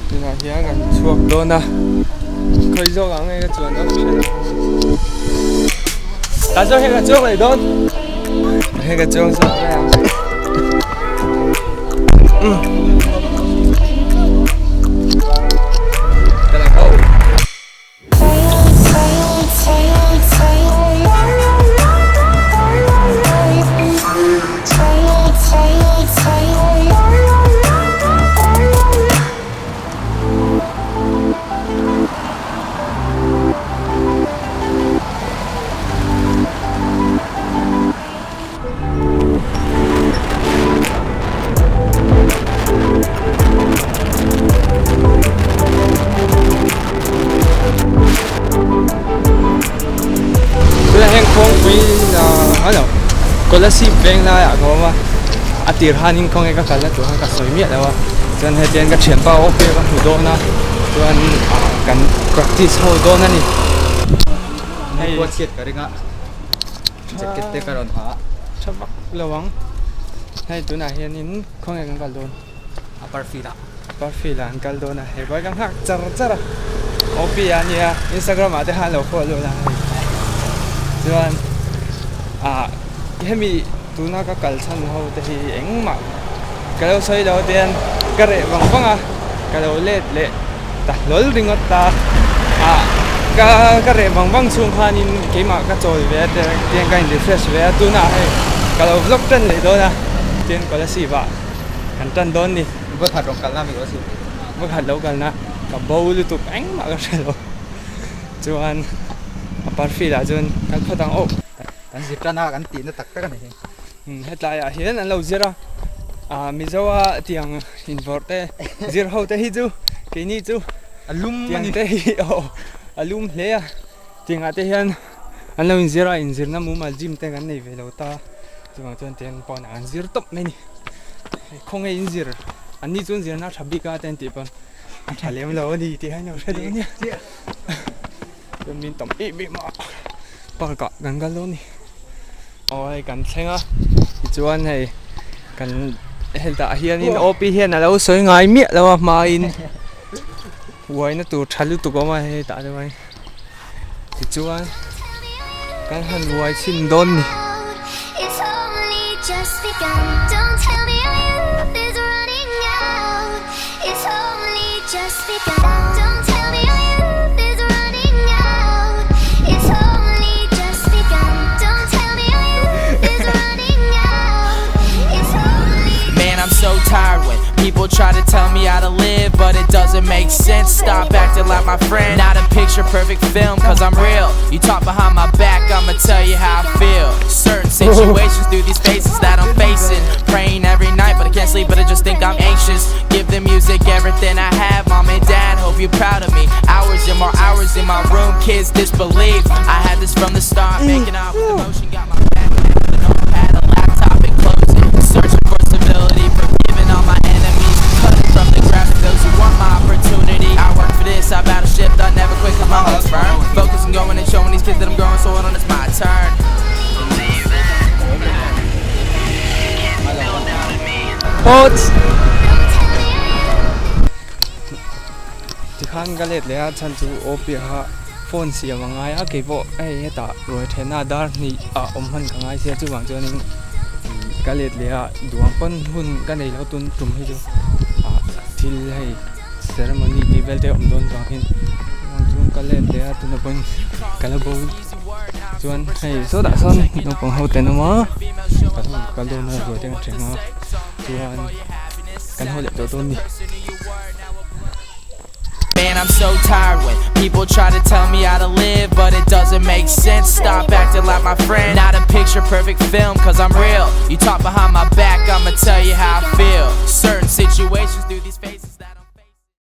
Tunah hian kan chhuak dawn a, khawi zawk ang nge ka chuan dawn ka hre lo. Tah chuan hei ka chuang leh dawn, hei ka chuang zawk mai ang. Ka la ho. Tunah hian kawngpui ah ano Kolasib veng laiah ka awm a a tir hanin khawnge ka kalna tur kha ka sawi miah lo a chuan heti hian ka thianpa awp hi ka hmu dawn a chuan ah kan practice ho dawn a ni. Hei chhiat ka ring a. Jacket te ka rawn ha a. Tha vak lo ang. Hei tunah hianin khawnge kan kal dawn? Upper field ah. Upper field ah an kal dawn a, hei pawh hi ka nghak char char a. OP a nia, Instagram ah te khan lo follow la hei. Chuan ah hemi tuna ka kal chhan ho te hi engmah ka lo sawi lo te hian ka reh vang vang a, ka lo let leh. Ta hlawl ringawt ta ah ka ka reh vang vang chhung khanin keimah ka chawi ve a tiang ka in refresh ve a tunah hei ka lo vlog tan leh dawn a tiang kolasib ah kan tan dawn ni. Vawkhat rawn kalna mi aw si. Vawkhat lo kalna ka bo lutuk engmah ka hre lo chuan a parfield ah chuan kal phawt ang aw. Kan zir tan a kan tihna tak tak a ni hi. Hetlaiah hian an lo zir a, ah Mizoa tiang invawrh te zir ho te hi chu keini chu a lum a ni tiang te hi aw a lum hle a, tiangah te hian an lo inzir a inzirna mumal gym te kan nei ve lo ta chuvang chuan tiang pawnah an zir tawp mai a ni khawnge inzir an ni chu zirna a tha bik a te an tih pawn a tha lem lo a ni tih hi an lo hre duh ania chuan min tam em em a park ah kan kal dawn a ni. Aw hei kan thleng a tichuan hei kan hetah hianin OP hian a lo sawi ngai miah lo a hmain uaina tur tha lutuk a awm a hei tah chuan tichuan kan han uai chhin dawn a ni. Man I'm so tired when people try to tell me how to live but it doesn't make sense Stop acting like my friend Not a picture perfect film cause I'm real You talk behind my back I'ma tell you how I feel Certain situations through these faces that I'm facing Praying every night but I can't sleep but I just think I'm anxious Give the music everything I have Mom and dad hope you're proud of me Hours and more hours in my room kids disbelieve I had this from the start making out with emotion got my back with a notepad a laptop and closing Searching for stability forgiving all my enemies Cutting from the grass for those who want my opportunity I work for this I battle shift I never quit cause my heart's firm Focus on going and showing these kids that I'm growing so hold on it's my turn Boats Tikhan ka let leh a chhan chu OP kha phone siam a ngai a keipawh hei hetah ruai thehna dar hnih ah awm hman ka ngai sia chuvang chuanin ka let leh a duang pawn hun ka nei lo tun tum hi chu ah thil hei ceremony tih vel te a awm dawn vangin chuvang chuan ka let leh a tuna pawn ka la bo chuan hei sawtah sawn naupang ho te an awm a kal dawn a ruai te an thleng a chuan kan haw leh tawh dawn a ni. Man I'm so tired when people try to tell me how to live but it doesn't make sense Stop acting like my friend Not a picture perfect film cause I'm real You talk behind my back I'ma tell you how I feel Certain situations through these faces